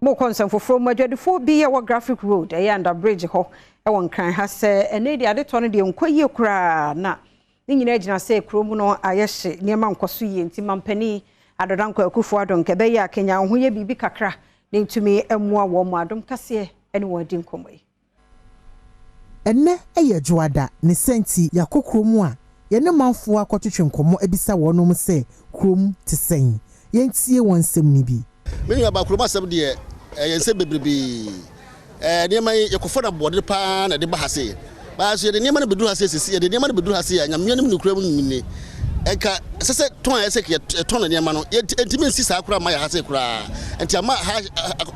Mokɔ nsɛm foforɔ mu. Adwadifoɔ bi wɔ Graphic Road, ɛyɛ Under Bridge hɔ ɛwɔ Nkran ha, sɛ ɛnɛ deɛ adetɔ no deɛ nkɔ yie koraa, na ne nyinaa gyina sɛ kurom no ayɛ hye, nneɛma nkɔ so yie. Nti mampanin Addo Dankwa Akufo Addo nkɛbɛyɛ a Kenya ho yɛ biribi kakra na ntumi mmoa wɔn mu. Adom kaseɛ ne wɔn adi nkɔmmɔ yi. Ɛnɛ yɛ Dwoada ne sɛnti yɛakɔ kurom a yɛne manfoɔ akɔtwetwe nkɔmmɔ abisa wɔnom sɛ kurom te sɛn. Yɛntie wɔn nsɛm no bi. Me nua ba, kurom asɛm deɛ ɛyɛ nsɛm bebrebee. Nneɛma yi yɛkɔfɔ no aboɔden paa na ɛde ba ha se baa so. Yɛde nneɛma no bɛduru ha se sisi, yɛde nneɛma no bɛduru ha se a, Nyamea no mu nokura mu ni, ɛnka ɛsɛ sɛ tɔn a ɛsɛ yɛtɔn no nneɛma no ɛntumi nsi saa koraa ma yɛ ha se koraa. Nti ama ha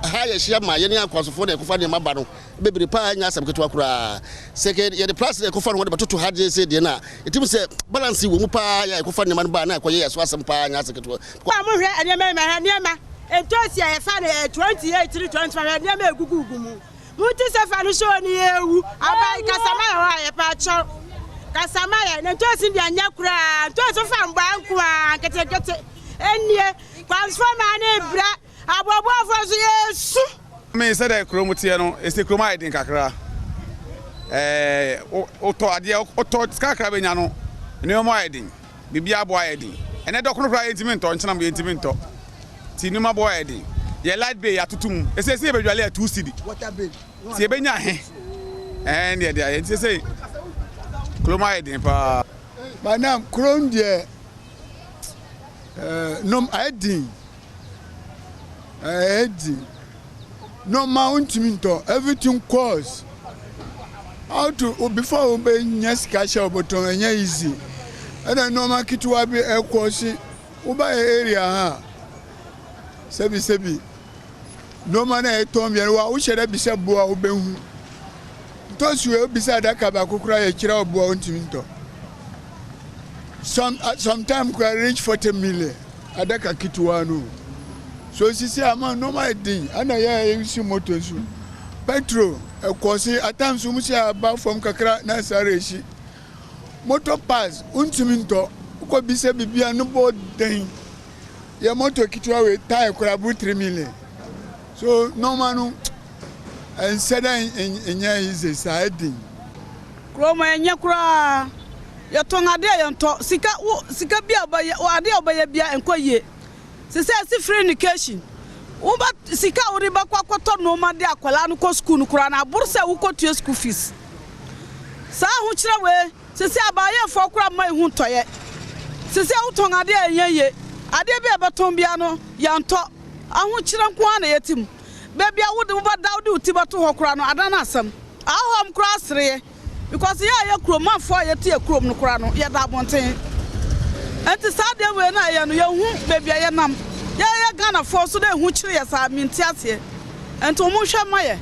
ha yɛhyia ma yɛne akwasofoɔ na yɛkɔfa nneɛma ba no bebree paa. Nyɛ asɛm ketewa koraa sɛ yɛde price na yɛkɔfa no wɔde bɛtoto ha gye sɛ deɛ no a ɛtumi sɛ balance wɔ mu paa. Yɛ yɛkɔfa nneɛma no baa na ɛkɔyɛ yɛ so asɛm paa, nyɛ asɛm ketewa. Mohwɛ nneɛma yi ma hwɛ nneɛma ntoosi a yɛfa no 28 ne 25. Nneɛma egugugu mu monte sɛ fa no so ne yɛwu aban kasama yɛ hɔ a yɛpa akyɛw kasama yɛ ne ntoosi deɛ nyɛ koraa. Ntoosi fa mbaa nko a nketenkete ɛnie transformer ne brɛ aboaboafoɔ nso yɛsu. Me sɛdeɛ kurom teɛ no, ɛsɛ kurom ayɛ den kakra. Wotɔ adeɛ, wotɔ sika kakra bɛnya no, nneɛma ayɛ den, biribi aboa ayɛ den. Ɛnɛ dɔkono koraa yɛntumi ntɔ, nkyɛnam yɛntumi ntɔ, nti nneɛma boɔ ayɛ den. Yɛ light bill yɛatoto mu, ɛsɛ sɛ yɛbɛdwale yɛ 2 cedi nti yɛbɛnya he ɛn deɛ ayɛ. Nti sɛ kurom ayɛ den paa. Madam, kurom deɛ nom ayɛ den, ɛyɛ den. Nneɛma ntumi ntɔ, everything cost. How to before wobɛnya sika hyɛ wobɔtɔn ɛnyɛ easy. Ɛna nneɛma ketewa bi ɛkɔ si wobayɛ area ha sɛbi sɛbi nneɛma na ɛtɔn biara wa wohyɛ dɛ bisa boa wobɛhu ntɔsi wei bisa adaka baako koraa yɛkyerɛ wo boa wontumi ntɔ. Sometime koraa reach 40 million adaka ketewa no. So sisi ama nneɛma yɛ den. Ɛna yɛ yɛsi moto nso petrol ɛkɔ si at times wɔn si aba fam kakra na sáré esi moto parts ntumi ntɔ. Wokɔ bisa biribi a no bɔ den. Yɛ moto ketewa wei tyre koraa bu 3 million. So nneɛma no ɛnsɛ dɛ nyɛ easy saa, ɛden. Kurom ɛnyɛ koraa. Yɛtɔn adeɛ a yɛntɔ sika wo sika bi a wobɛyɛ adeɛ a wobɛyɛ bia nkɔ yie. Sisɛ ɛsi free education, woba sika a wode bɛkɔ akɔtɔ nneɛma de akwadaa no kɔ sukuu no koraa na aboro sɛ wokɔtua school fees. Saa ahokyerɛ wei sisi abaayɛfoɔ koraa mma ehu ntɔyɛ. Sisi wotɔn adeɛ a ɛnyɛ yie, adeɛ bi a ɛbɛtɔn bia no yɛntɔ. Ahokyerɛ nko ara na yɛte mu. Baabi a wode wobɛda wode wo ti bɛto hɔ koraa no ada no asɛm ahɔm koraa sereɛ because yɛ a yɛ kuromanfoɔ a yɛte yɛ kurom no koraa no yɛda abɔnten. Nti saa deɛ wei no a yɛ no yɛhu baabi a yɛnam yɛyɛ Ghanafoɔ so na ehu kyerɛ yɛ saa mente aseɛ. Nti wɔn hwɛ ma yɛ.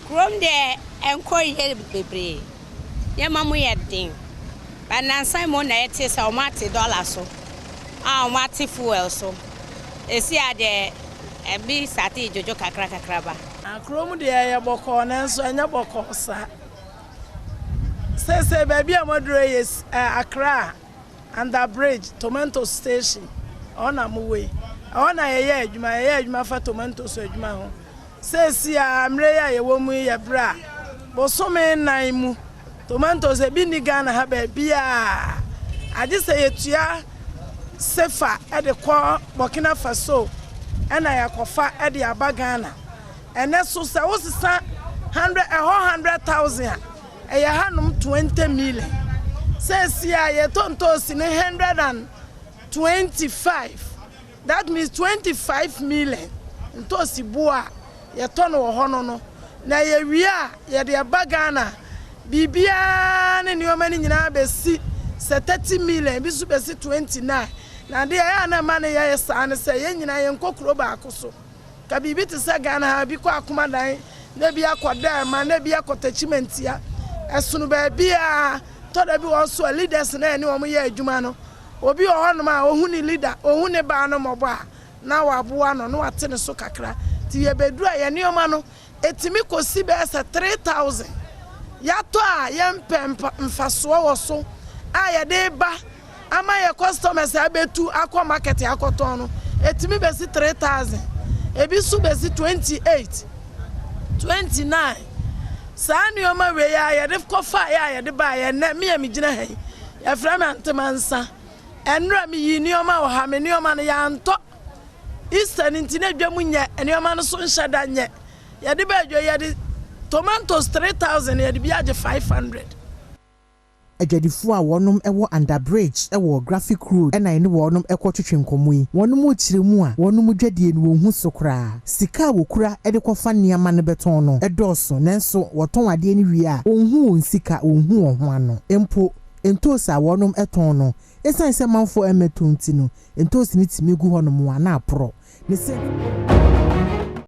Kurom deɛ ɛnkɔ yie bebree, nneɛma mu yɛ den. Ba nansan mu na yɛte sɛ wɔn ate dɔla so a wɔn ate fuel so esi adeɛ ɛbi sate dwodwo kakra kakra ba. Kurom deɛ ɛyɛ bɔkɔɔ, nanso ɛnyɛ bɔkɔɔ saa. Seesei baabi a maduro yɛ Accra Under Bridge Tomato Station, ɛhɔ na mowɔ yi. Ɛhɔ na yɛyɛ adwuma, yɛyɛ adwuma fa tomatoes adwuma ho. Seesei a mmerɛ yi a yɛwɔ mu yi yɛ berɛ a bosome 4 mu tomatoes ebi ni Ghana ha baabiaa agye sɛ yɛtua sefa ɛde kɔ Burkina Faso ɛna yɛakɔfa ɛde aba Ghana. Ɛnɛ so sɛ wosesa hundred ɛhɔ 100,000 a ɛyɛ hanom 20 million. Seesi a yɛtɔ ntoosi ne 125, that means 25 million ntoosi bo a yɛtɔ no wɔ hɔ no na yɛwie a yɛde ɛba Ghana. Biribiara ne nneɛma no nyinaa bɛsi sɛ 30 million, ebi nso bɛsi 29. Na adeɛ ɛyɛ a na ɛma no yɛyɛ saa ne sɛ yɛn nyinaa yɛnkɔ kuro baako so ka biribi te sɛ Ghana ha bi kɔ Akomadan na bi akɔ Dɛɛma na bi akɔ Tɛkyimantia ɛsono baabiara. Tɔda bi wɔ so a leaders na ɛne wɔn yɛ adwuma no, obi wɔ hɔnom a ohun ne leader, ohun ne baa no mmɔbɔ a na waboa no na wate ne so kakra. Nti yɛbɛduru a yɛn nneɛma no etimi kɔsi bɛyɛ sɛ 3,000. Yɛatɔ a yɛmpɛ mfasoɔ wɔ so a yɛde ba ama yɛ customers a bɛtu akɔ market akɔtɔn no etimi bɛsi 3,000. Ebi nso bɛsi 28, 29. Saa nneɛma wei a yɛde kɔfaeɛ a yɛde baeɛ nnɛ, me a megyina ha yi, yɛfrɛ me Antemansa. Ɛnnora meyii nneɛma wɔ ha, me nneɛma no yɛantɔ. Easter no nti na dwam nyɛ, nneɛma no so nhyɛ da nyɛ. Yɛde baa dwa yi, yɛde tomatoes 3000 yɛde bi agye 500. Adwadifoɔ a wɔnom wɔ Under Bridge wɔ Graphic Road na yɛne wɔnom kɔ twetwe nkɔmmɔ yi. Wɔnom rekyerɛ mu a wɔnom dwadie no wɔnhu so koraa. Sika a wɔkura de kɔfa nneɛma no bɛtɔn no dɔɔso nanso wɔtɔn adeɛ no wie a wɔnhu wɔn sika, wɔnhu wɔn ho ano. Mpo ntoosi a wɔnom tɔn no, ɛsiane sɛ manfoɔ mmɛtɔ nti no, ntoosi no tumi gu hɔnom a na aporɔ. Ne sɛ.